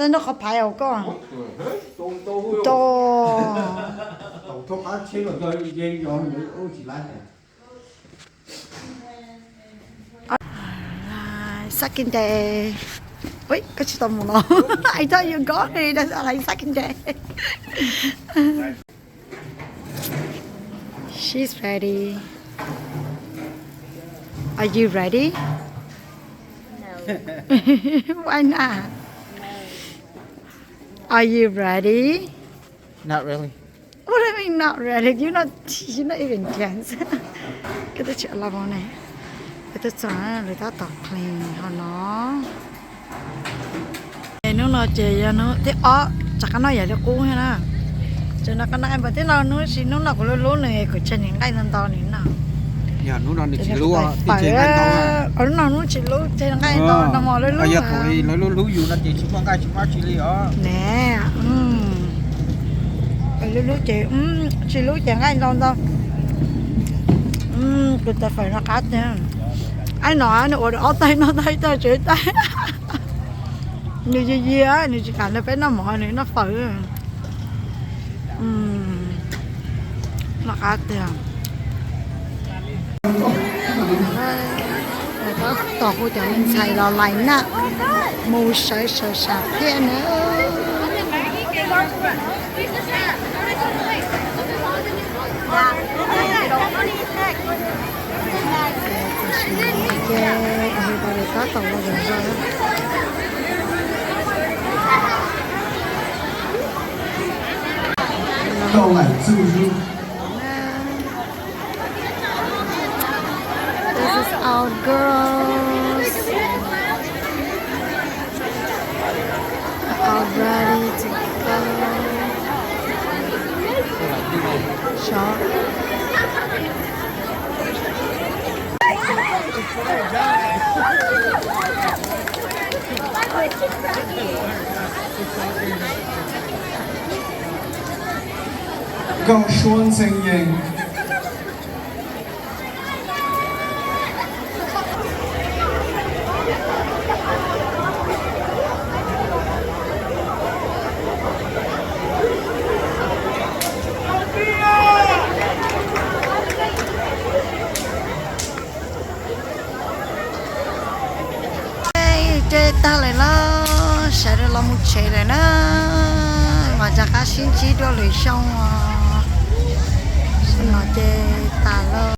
Noj qhov phaiv hauv koj. Second day. Ui, koj tsis tau mus no. I thought you got it. That's like second day. She's ready. Are you ready? Why not? Are you ready? Not really. What do you mean not ready? You're not, you're not even tense. Koj twb tsis laj ne. Koj twb txog lawv tab tom clean ho no. Hnub no ces yog hnub thib ob, tsam qab no yam li qub thiab na. Ces no qab no npawg tib no hnub tsis hnub no kuv lub lub nws kuv tseg nws nqaij ntau ntau nws no. Hnub no nws tsis lub, hnub no hnub tsis lub tseg nqaij ntau no mos lub lub. Lawv lub lub yus no ces tsis muaj nqaij tsis muaj tsi li os. Ne, lub lub ces tsis lub ces nqaij ntau ntau. Kuv tus fawm no qab tiag. Aib no nws ua ob tais no tais tag tsev tais. Nws yig yig nws tsis kam nrog peb noj mov nws noj fawm. Noj qab tiag. Tab tom hu cov me ntxhais los lais na, mus sawv sawv sam phiaj na. Ces everybody tab tom los zom zaws. This is our girls. All ready to go. Shop. Nkauj Suab Ntxhee Yees. Ces tag lawm los sawv daws los mus tsev lawm na, mas rov qab sib ntsib dua lwm xyoo os. Xyoo no ces